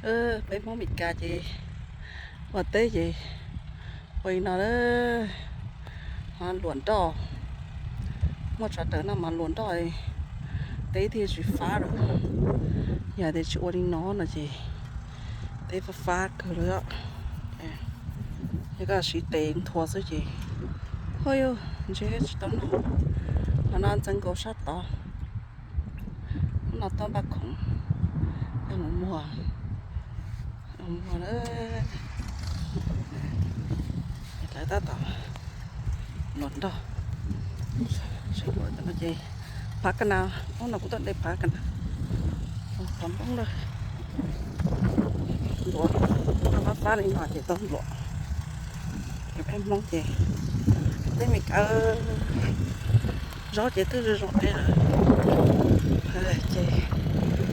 Peb Hmoob Meskas ces ua teb ces ua li no, luam nroj. Muaj tsov rog no mas luam nroj, teb thiaj tsis fab lawm. Yog tias tsis ua li no no ces teb fab fab kawg li. Yog koj siv tes nthua xwb ces, hu yus ntsej tsis tau noj. Qhov no ntxeev nkaus sab tod. Hnub no tuaj npaj khoom, mus muag, mus muag lawm. Lawv tab tom luam nroj. Ces phav kas nas, hnub no kuv tuaj de phav kas nas, phav nplooj lawm. Luam, fab fab li no ces tau luam. Ces peb Hmoob ces, teb Meskas, zaub ces twb zoo zoo deb lawm. Ces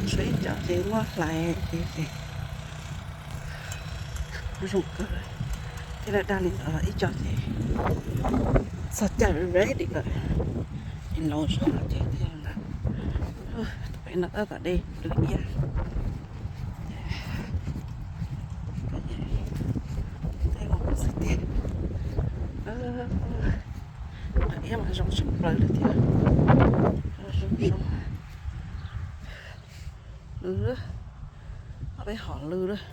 tshuav ib co ces muab hlais ces zoo kawg. Thiaj li dag li ntawd, ib co ces txog caij ready lawm, es laus zog ces thiaj li ntawd. Peb no tab tom de plws iab. Tej mus xwb tiag. Plws iab mas zoo tshaj plaws li thiab. Zoo zoo. Lwm, ob peb hom lwm lawm.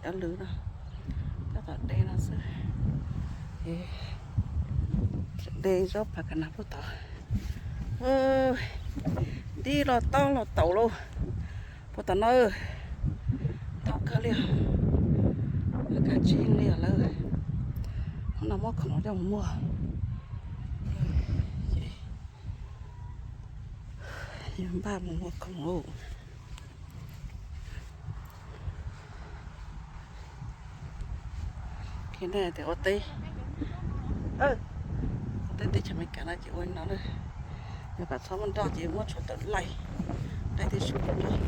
Cov lwm no tab tom de no xwb. De zaub phav kas nas puag tod. Dib los tob los taum lauj. Puag tom no, tau kawg li os. Kab tsib li os lawm. Hnub no muab khoom coj mus muag. Yog npaj mus muag khoom lauj. Tias ua teb, ua teb teb chaws Amelikas no ces ua li no na. Yog kom txhob muaj nroj ces muab tshuaj tawm laij, laij thiaj tsis pub nroj.